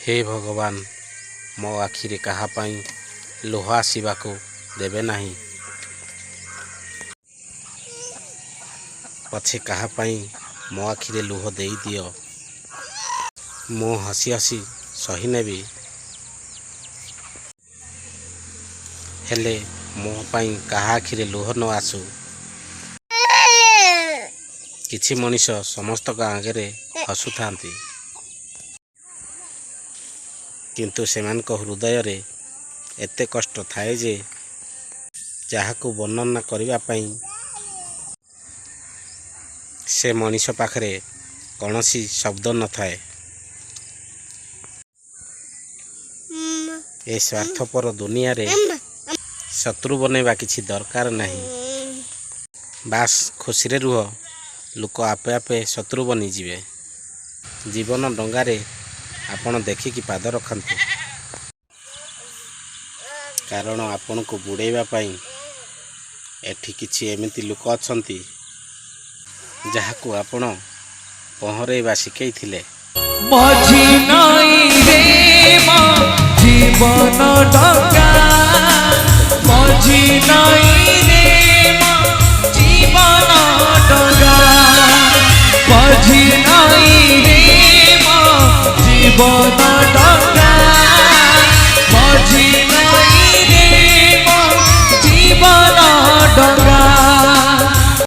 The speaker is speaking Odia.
ହେ ଭଗବାନ, ମୋ ଆଖିରେ କାହା ପାଇଁ ଲୁହ ଆସିବାକୁ ଦେବେ ନାହିଁ। ପଛେ କାହା ପାଇଁ ମୋ ଆଖିରେ ଲୁହ ଦେଇଦିଅ, ମୁଁ ହସି ହସି ସହିନେବି। ହେଲେ ମୋ ପାଇଁ କାହା ଆଖିରେ ଲୁହ ନ ଆସୁ। କିଛି ମଣିଷ ସମସ୍ତଙ୍କ ଆଗରେ ହସୁଥାନ୍ତି, କିନ୍ତୁ ସେମାନଙ୍କ ହୃଦୟରେ ଏତେ କଷ୍ଟ ଥାଏ ଯେ ଯାହାକୁ ବର୍ଣ୍ଣନା କରିବା ପାଇଁ ସେ ମଣିଷ ପାଖରେ କୌଣସି ଶବ୍ଦ ନଥାଏ। ଏ ସ୍ୱାର୍ଥପର ଦୁନିଆରେ ଶତ୍ରୁ ବନେଇବା କିଛି ଦରକାର ନାହିଁ। ବାସ୍, ଖୁସିରେ ରୁହ, ଲୋକ ଆପେ ଆପେ ଶତ୍ରୁ ବନିଯିବେ। ଜୀବନ ଡଙ୍ଗାରେ ଆପଣ ଦେଖିକି ପାଦ ରଖନ୍ତୁ, କାରଣ ଆପଣଙ୍କୁ ବୁଡ଼େଇବା ପାଇଁ ଏଠି କିଛି ଏମିତି ଲୋକ ଅଛନ୍ତି ଯାହାକୁ ଆପଣ ପହଁରେଇବା ଶିଖେଇଥିଲେ। ମଝି ନଈରେ ମୋ ଜୀବନ ଡଙ୍ଗା, ମଝି ନଈରେ ମୋ ଜୀବନ ଡଙ୍ଗା, ମଝି ନଈରେ ମୋ ଜୀବନ